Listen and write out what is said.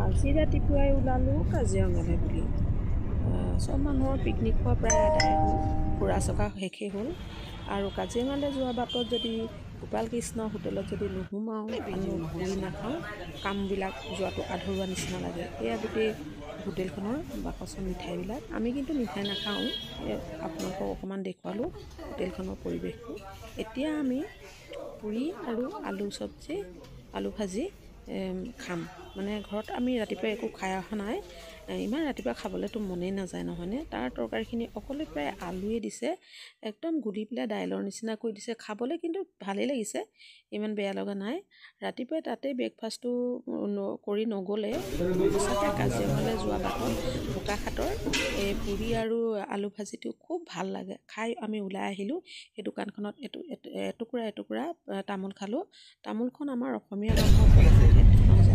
আজি ৰাতিপুৱাই ওলালোঁ কাজিৰঙালৈ বুলি। চব মানুহৰ পিকনিক খোৱা প্ৰায় আদায় হ'ল, ফুৰা চকা শেষেই হ'ল। আৰু কাজিৰঙালৈ যোৱা বাটত যদি গোপাল কৃষ্ণ হোটেলত যদি নোসোমাওঁ, পুৰি নাখাওঁ, কামবিলাক যোৱাটো আধৰুৱা নিচিনা লাগে। এয়া গোটেই হোটেলখনৰ বাকচৰ মিঠাইবিলাক। আমি কিন্তু মিঠাই নাখাওঁ, আপোনালোকক অকণমান দেখুৱালোঁ হোটেলখনৰ পৰিৱেশটো। এতিয়া আমি পুৰি আৰু আলু চব্জি, আলু ভাজি খাম। মানে ঘৰত আমি ৰাতিপুৱা একো খাই অহা নাই, ইমান ৰাতিপুৱা খাবলৈতো মনেই নাযায় নহয়নে? তাৰ তৰকাৰীখিনি অকলে প্ৰায় আলুৱে দিছে, একদম গুলি পেলাই দাইলৰ নিচিনা কৰি দিছে। খাবলৈ কিন্তু ভালেই লাগিছে, ইমান বেয়া লগা নাই। ৰাতিপুৱাই তাতেই ব্ৰেকফাষ্টটো কৰি নগ'লে সঁচাকৈ কাজিৰঙালৈ যোৱা বাটত বোকাখাতৰ এই পুৰি আৰু আলু ভাজিটো খুব ভাল লাগে খাই। আমি ওলাই আহিলোঁ, সেই দোকানখনত এটুকুৰা এটুকুৰা তামোল খালোঁ। তামোলখন আমাৰ অসমীয়া মানুহৰ নহয়।